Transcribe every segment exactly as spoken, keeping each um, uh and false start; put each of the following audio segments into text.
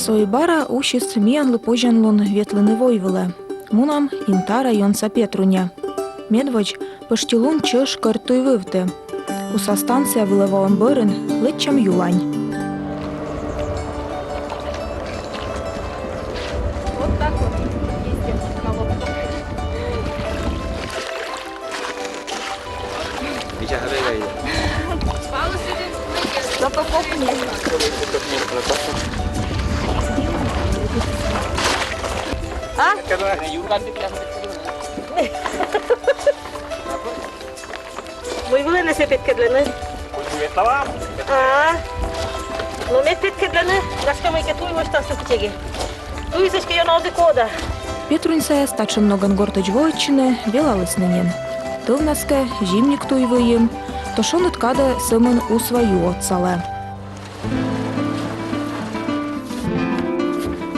Со и бара усис миянлы позянлун ветлыны войвылӧ. Мунам Инта районса Петруньӧ. Медводз пӧшти лун чӧж кӧрт туй вывті. Уса станция вылӧ воӧм бӧрын лэччам юлань. Вот так вот ездим на лодках. Зато копни. А? Мый вылын эсӧ петкӧдлӧны? А. Но мед петкӧдлӧны, гашкӧ, мыйкӧ туй восьтасны кытчӧкӧ. Туйыс эськӧ ёна одӥг кода. Петруньсаяс татшӧм ногӧн гортӧдз воӧдчыны велалісны нин. Тӧвнас кӧ зимник туй выйым, то шоныд кадӧ сӧмын усва ю отсалӧ.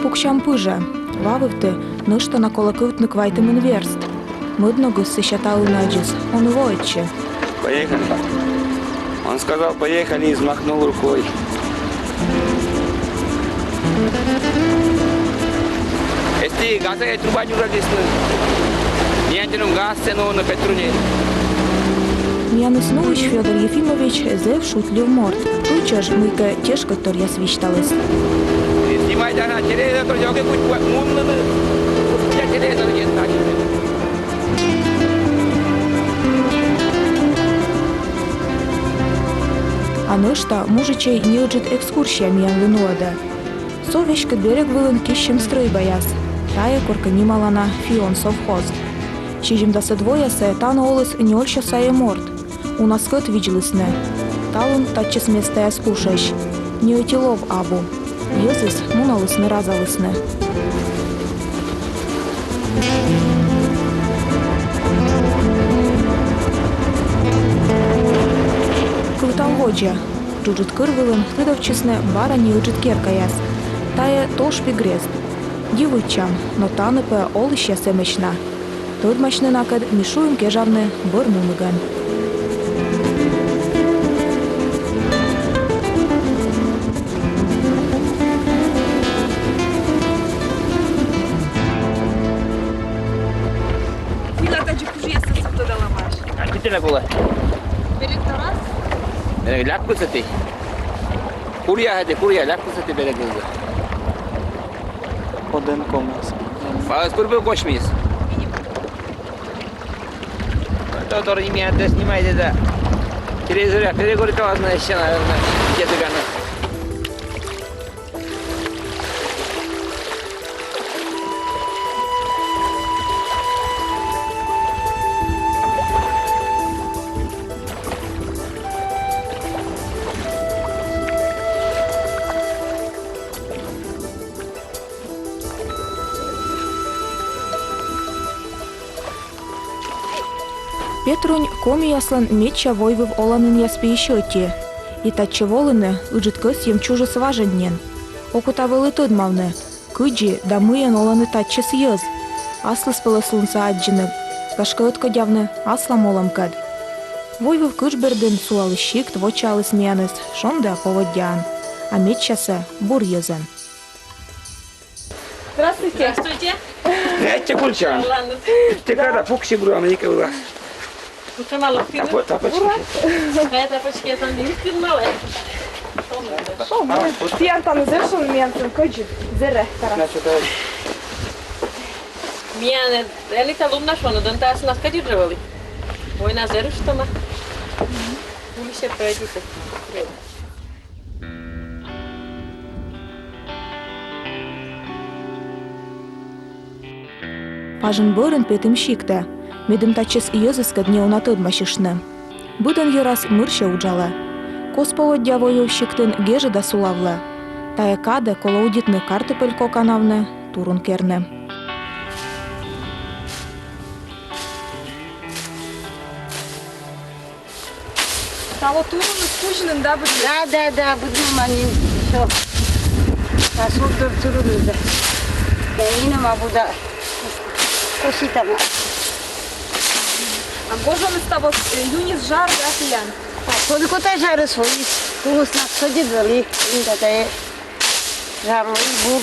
Пуксям пыжӧ. Ва вывті нӧшта на колӧ кывтны квайтымын верст. Мӧд ногыс сэсся та ылнаӧдзыс он воӧдчы. Поехали. Он сказал: «Поехали», и взмахнул рукой. Эсті газовӧй труба дзужалісны. Миян дерт нин газсӧ нуӧны Петруньӧ. Миянӧс нуысь Фёдор Ефимович зэв шутлив морт. Туй чӧж мыйкӧ тешкодь торъяс висьталіс. Снимай, да, телевизор тоже огӧ куть мунлыны. Телевизор есть, значит. А нӧшта мужичӧй неыджыд экскурсия миянлы нуӧдӧ. Со веськыд берег вылын киссьӧм стрӧйбаяс. Тайӧ коркӧ нималана «Фион» совхоз. Сизимдасӧд воясӧ тані оліс нёльсё сайӧ морт. Уна скӧт видзлісны. Талун татчӧс местаяс кушӧсь. Ни ӧти лов абу. Йӧзыс муналісны-разалісны. Кывтам водзӧ. Джуджыд кыр вылын тыдовтчисны бара неыджыд керкаяс. Тайӧ Тошпи грезд. Дивуйтчам, но тані пӧ олысьяс эмӧсь на. Тӧдмасьны накӧд, ми шуим кежавны бӧр мунігӧн. Мыйла тадзи кужъяссӧ тӧдалӧмаӧсь? А кытӧ на колӧ? Берег дорас. Берег лякпыс эти. Куръя эти, куръя, лякпыс эти берег. Одӧн комиыс. Паыс пыр пӧ косьмис. Тор имя снимайте, да. Телевизор перегорит вас на еще, наверное, где-то. Петрунь — комияслӧн медся войвыв оланінъяс пиысь ӧти. И татчӧ волыны — ыджыд кӧсйӧм чужис важӧн нин. Окота вӧлі тӧдмавны, кыдзи да мыйӧн олӧны татчӧс йӧз. Аслыспӧлӧслунсӧ аддзыны, гашкӧ, ӧткодявны аслам олӧмкӧд. Войвыв кытш бердын сулалысь сикт вочааліс миянӧс шондіа поводдяӧн, а медсясӧ — бур йӧзӧн. Здравствуйте. Здравствуйте. Здравствуйте, Кульчан. Ладно. Ты когда пукси, бро, Америка была? Кутшӧма локтінныд? Тапо-, тапочки. Тапочки, я там не видела. Шо, ми тіян тані зэв шӧр, миян сэн кӧдзыд, зэрӧ, Тарас. Значит, давай. Миян, э, элита лунна шоны, дон тасна кӧдзыд жӧ вӧлі. Война зэрыштӧма. Улича пройдите. Пажын бӧрын петім сиктӧ, медым татчӧс йӧзыскӧд неуна тӧдмасьыштны. Быдӧн йӧрас мырсьӧ уджалӧ. Кос поводдя войвыв сиктын гежӧда сулавлӧ. Тайӧ кадӧ колӧ удитны картопель коканавны, турун керны. Таво туруныс кузьлін, да, быдмис? Да, да, да, быдмис нин, всё. А сурдор туруныс, да. Да, инӧма быдӧ коситам. А гожӧмыс таво, э, юнис жар, да, тіян? А, только та жарыс воис. Кулыснас содит вӧлі, инда тае. Жарлы бур.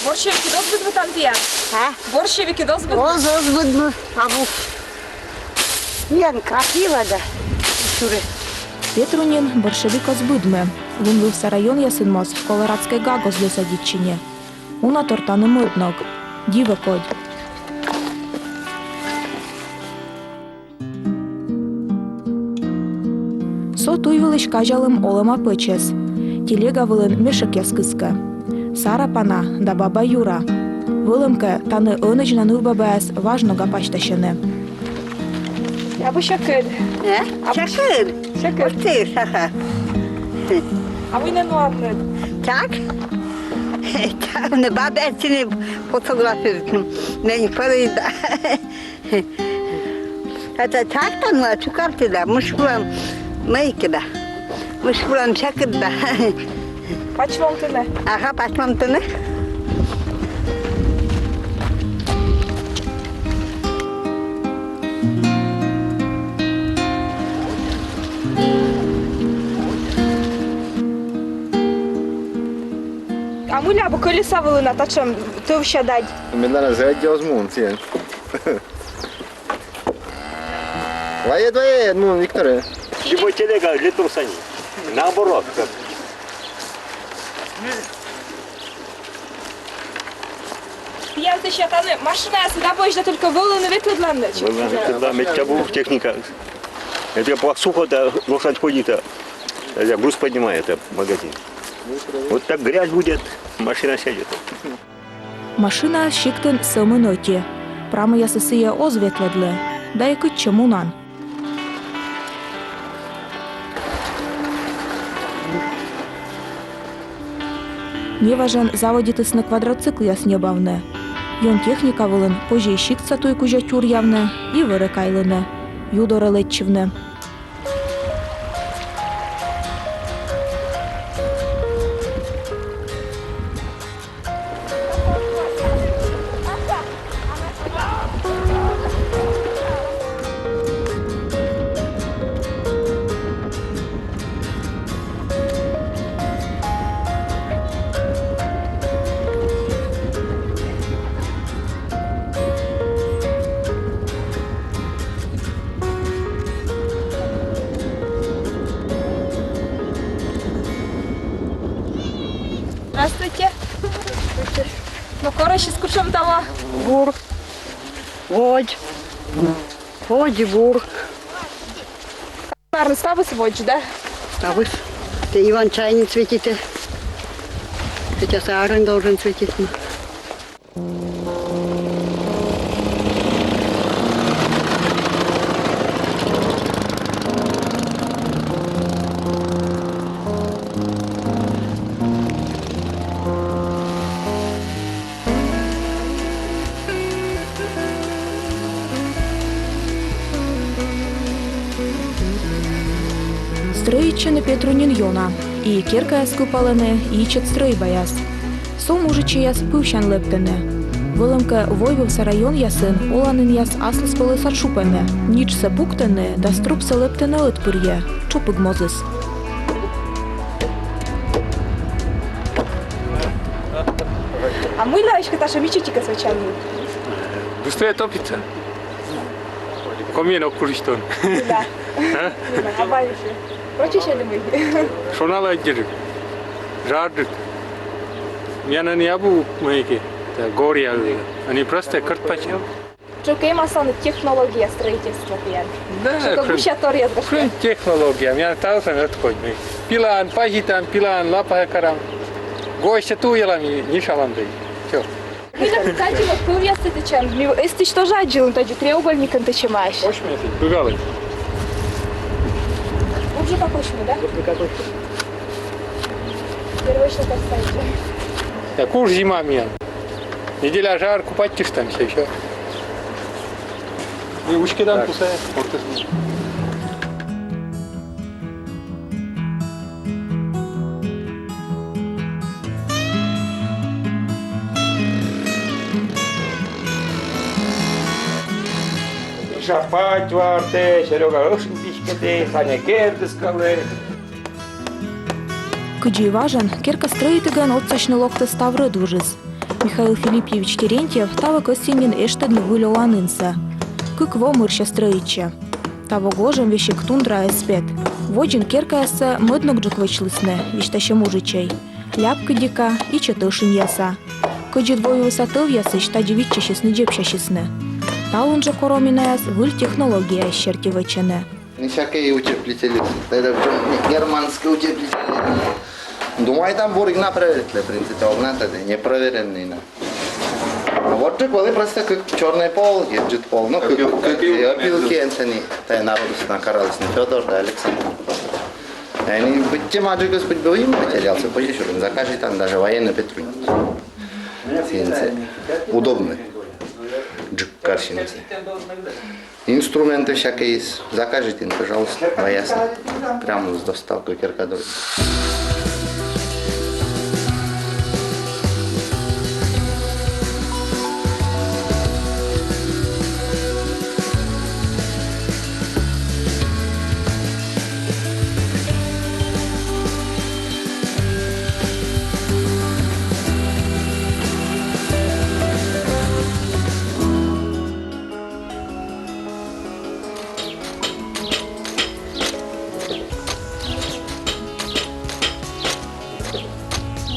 Борщевикыд оз быдмы тан тіян? А? Борщевикыд оз быдмы? Оз, оз быдмы, абу. Миян крапива да сюре. Петруньын борщевик оз быдмы. Лун-вывса районъясын моз колорадскӧй га гозлы садитчыны. Уна тор тані мӧд ног. Дивӧ кодь. Со туй вылысь казялім олӧма пӧчӧс. Телега вылын мешӧкъяс кыскӧ. Сарапана да баба Юра. Вӧлӧмкӧ, тані ӧнӧдз на нывбабаяс важ нога пасьтасьӧны. Абу сьӧкыд? Э? Абу сьӧкыд. Сьӧкыд. Вот ты, Саха. А мый нӧ нуанныд? Так? Так, но бабе сыны фотографируют. Мен фотографируют. Это так там, а чукарты да, мышкулам, мейки да. Мышкулам чакыт да. Пачмонтыны. Ага, пачмонтыны. А мыля бу колеса вылын татшӧм тӧвся дадь? Медана зайдёс мун сиен. Ваед, ваед, ну, Викторе. Любой телега для трусани. Наоборот, как. Пиян, тэ сэтӧн машинаясыд абуӧсь да только вӧлӧны-ветлӧдлан. Вӧлӧны-ветлӧдлан, медся бур техника. Это как сухо, да лошадь ходит, а это груз поднимает, а магазин. Вот так грязь будет, машина сядет. Машина сиктын сӧмын ӧти. Прамӧясыс сійӧ оз ветлӧдлы, да и кытчӧ мунан. Неважӧн заводитісны квадроциклъяс ньӧбавны. Ён техника вылын позьӧ и сиктса туй кузя тюръявны, и вӧрӧ кайлыны, ю дорӧ лэччывны. Здравствуйте. Здравствуйте. Ну, короче, скучам того. Бур. Водз. Водз и бур. Наверно, ставыс водз, да? Ставыс. Тэ иван-чай не цветитӧ. Хотя саарын должен цветить. Стрӧитчӧны Петруньын ёна. И керкаяс кыпалӧны, и ичӧт стрӧйбаяс. Со мужичӧйяс пывсян лэптӧны. Вӧлӧмкӧ, войвывса районъясын оланінъяс аслыспӧлӧсад шупӧны. Нитшсӧ пуктӧны да струбсӧ лэптӧны ӧтпырйӧ, тшупиг мозыс. А мыйла эськӧ татшӧм ичӧтикӧс вӧчан? Быстрее топится. Комиӧн ог кужысь тон. Да. А? А вай ещё. Короче, ещё думай. Шонала ӧдйӧджык. Жарджык. Миян ӧні абу мыйкӧ. Да, горъя. Ӧні просто кӧрт пачын. Чё, кӧ эм асланыд технология строительства тіян? Да, что-то кӧн-, гуся торъяс гашкӧ. Кӧн технология, миян таысь ӧд кодь. Пилаӧн пазитам, пилаӧн лапаӧ карам. Гвоздьсӧ туялам и нишалам да и всё. Мыйла тадзи вот пывъяссӧ тӧдчан? Ми эстысь тоже аддзылім, тадзи треугольникӧн тӧдчӧмаӧсь. Косьмӧ эстысь, пывъялӧ. Уже как косьмӧ, да? Уже как косьмӧ. Первый шаг тадзи. Да, куш зима миян. Неделя жар, купайтчыштам, всё, всё. И учкедам, да, кусӧ, кортыштны. Миша пать вартӧ, Серёга ӧшинь писькӧдӧ, Саня кердысь калӧ. Кыдзи важӧн, керка стрӧитігӧн отсасьны локтіс став рӧдвужыс. Михаил Филиппьевич Терентьев таво кӧсйӧ нин эштӧдны выль оланінсӧ. Кык во мырсьӧ стрӧитчӧ. Таво гожӧм весиг тундра эз пет. Водзын керкаяссӧ мӧдногджык вӧчлісны, висьтасьӧ мужичӧй. Ляпкыдика, ичӧт ӧшиньяса. Кӧдзыд войвывса тӧвъясысь тадзи виччысисны-дзебсясисны. Талун жӧ Короминаяс выль технологияяс серти вӧчӧны. Всякие утеплители. Это всё германские утеплители. Думаю, там бур эг на проверитны, в принципе, ог на, тогда не проверенный на. А вот же были просто как чёрный пол, еджыд пол, ну, как, опилки, как опилки, опилки, они, та народу на каралась, на Фёдор, да, Александр. Они быттьӧ маджигыс быть бы им материал, все позже, что закажет там даже военный патруль. Сенсэ. Удобный. Джик карсинсэ. Инструменты всякие есть. Закажите, пожалуйста, ваясны. Прямо с доставкой керка доры.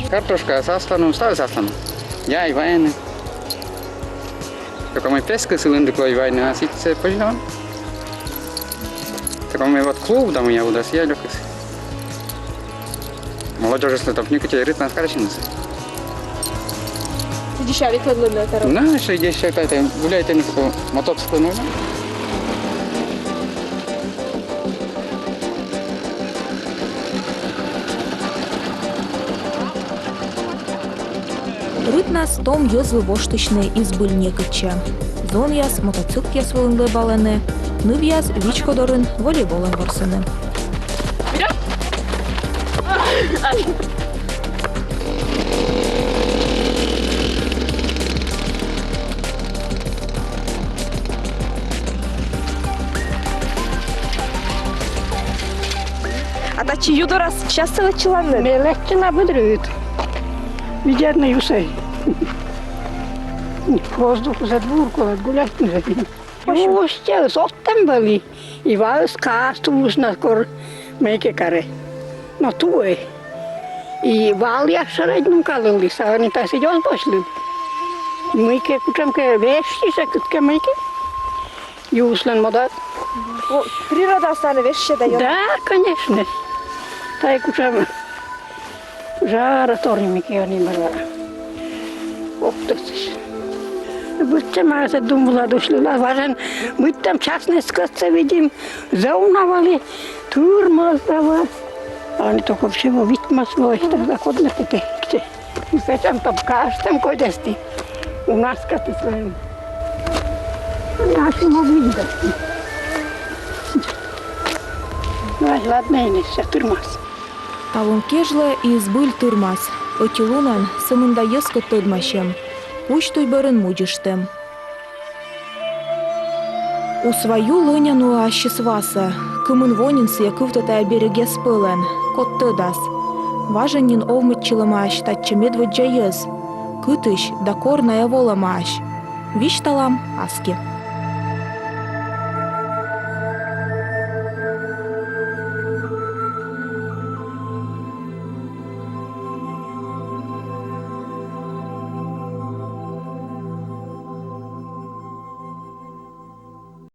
Картошка асланым, ставыс асланым. Яй, вайны. Только мый пескыс луннас кӧ вайны, а сэтчӧ позьӧ. Только мый вот клуб, да, мый я удас, я лёгкыс. Молодёжь, если там никакие ритмы откажется. Сидишь, а ведь ладно, это. Ну, что здесь это, гуляйте на таком мотоцикле, ну. Рытнас том йӧзлы воштысьны и збыль некытчӧ. Зонъяс мотоциклъяс вылын лэбалӧны, нывъяс вичко дорын волейболӧн ворсӧны. А татчӧ ю дорас часто лэччыланныд? Ме лэччыла быд рыт. Видзӧдны юсӧ. Воздух зэв бур, колӧ гуляйтны. Юсьтӧ, содтӧм вӧлі. И ваыс каас тулысь на кор мыйкӧ карӧ. Но туӧ. И валъяс шӧрӧдз нин калыліс, а ӧні тай сідз оз босьтлы. Мыйкӧ кутшӧмкӧ вежсьыс кытчӧ мыйкӧ. Юыслӧн мӧда. О, природа ставныс вежсьӧ да. Да, конечно. Тай кутшӧм жара торйӧн мыйкӧ ӧні бара. Ок тӧдсьы. Быттьӧ ма сэтшӧм думала душнила, важӧн быттьӧ частнӧй скӧтсӧ видим, зэв уна вӧлі, тырмас да ва. А ӧні только всего витмас вӧлі, да коднӧ кытӧ. Сэтшӧм там каждӧм кодьӧсті. У нас катыс вӧлі. Наши могли видеть. Ну, ладно, и не всё, тырмас. Талун кежлӧ и збыль тырмас. Ӧти лунӧн сӧмын да йӧзкӧд тӧдмасьӧм. Пусть туй бӧрын мудзыштӧм. Усва ю лӧня нуӧ ассьыс васӧ. Кымын во нин сійӧ кывтӧ тайӧ берегъяс пӧлӧн, код тӧдас. Важӧн нин овмӧдчылӧмаӧсь татчӧ медводдза йӧз. Кытысь да кор найӧ волӧмаӧсь. Висьталам аски.